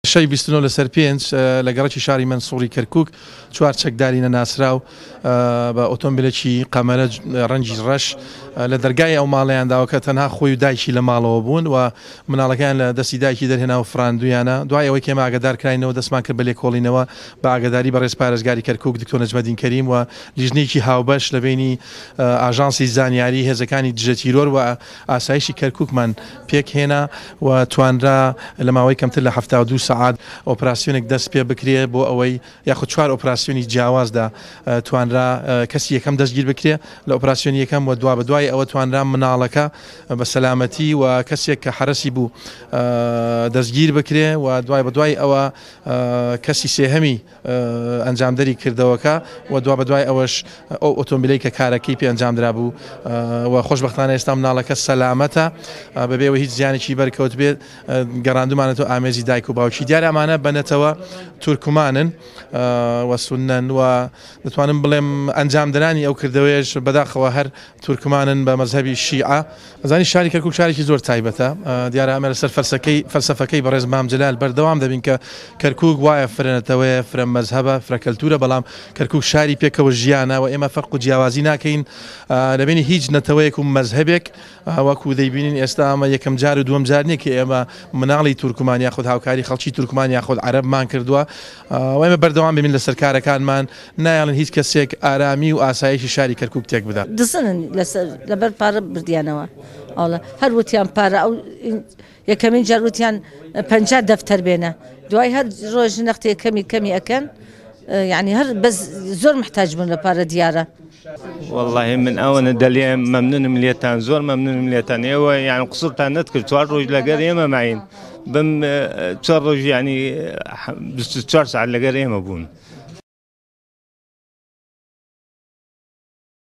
شەوی 29 لەسەر 5 لە گەڕەکی شاری مەنسوڕی کەرکوک چوار چەکداری نەناسراو بە ئۆتۆمبیلێکی قەمەرە ڕەنگی ڕەش لە دەرگای ئەو ماڵەیان داوە کە تەنها خۆی و دایکی لە ماڵەوە بوون و مناڵەکەیان لە دەستی دایکی دەرهێنا و فراندویانە. دوای ئەوەی کە ئێمە ئاگادار کراینەوە دەستمان کرد بە لێکۆڵینەوە بە ئاگاداری بەڕێز پارێزگاری کەرکوک دکتۆر نەجمەدین کەریم و لیژنەیەکی هاوبەش لە بەینی ئاژانسی زانیاری هێزەکانی دژە تیرۆر و ئاسایشی کەرکوکمان پێکهێنا و توانرا لە ماوەی کەمتر لە 72 سەعات ئۆپراسیۆنێک دەست پێ بکرێ بۆ ئەوەی یاخود چوار ئۆپراسیۆنی جیاوازدا توانرا کەسی یەکەم دەستگیر بکرێ لە ئۆپراسیۆنی یەکەم و دوابەدوای ئەوە توانرا مناڵەکە بە سەلامەتی و کەسێک کە حەرەسی بوو دەستگیر بکرێ و دوای بەدوای ئەوە کەسی سێهەمی ئەنجامدەری کردەوەکە و دوابەدوای ئەوەش ئەو ئۆتۆمبیلەی کە کارەکەی پێ ئەنجامدرابوو و خۆشبەختانە ئێستا مناڵەکە سەلامەتە بەبێ ئەوەی هیچ زیانێکی بەرکەوت بێت گەڕاندومانەتەوە ئامێزی دایک و باوکی. دیارە ئەمانە بە نەتەوە تورکمانن و سوننەن و دەتوانم بڵێم ئەنجامدرانی ئەو کردەوەیەش بەداخەوە هەر تورکمانن بە مەزهەبی شیعە. ئەزانی شاری کەرکوک شارێکی زۆر تایبەتە، دیارە ئەمە لەسەر فەلسەکەی فەلسەفەکەی بەڕێز مام جەلال بەردەوام دەبین کە کەرکوک وایە فرە نەتەوەیە، فرە مەزهەبە، فرە کەلتورە، بەڵام کەرکوک شاری پێکەوە ژیانە و ئێمە فەرق و جیاوازی ناکەین لەبینی هیچ نەتەوەیەک و مەزهەبێک. وەکو دەیبینین ئێستا ئەمە یەکەم جار و دووەم جار نییە کە ئێمە مناڵی تورکمان یاخود هاوکاری خەڵکی تورکمان یاخود عەرەبمان کردووە و ئێمە بەردەوام بین لەسەر کارەکانمان نایەڵین هیچ کەسێک ئارامی و ئاسایشی شاری کەرکوک تێک بدات. دزنن لەسەر لەبەر پارە بردیانەوە ئەوڵە هەر وتیان پارە ئەو یەکەمین جار وتیان 50 دەفتەر بێنە دوای هەر ڕۆژ نەختێ کەمی کەمی ئەکەن یعنی هەر بەس زۆر محتاج بوون لە پارە دیارە. وەڵاهی من ئەوەنە دەلێم مەمنونم لێتان زۆر مەمنونم لێتان ئێوە یان قسوورتان نەتکرد چوار ڕۆژ لەگەر ئێمە ماین بم چوار ڕۆژ ینی 24 ساعت لەگەر ئێمە بوون.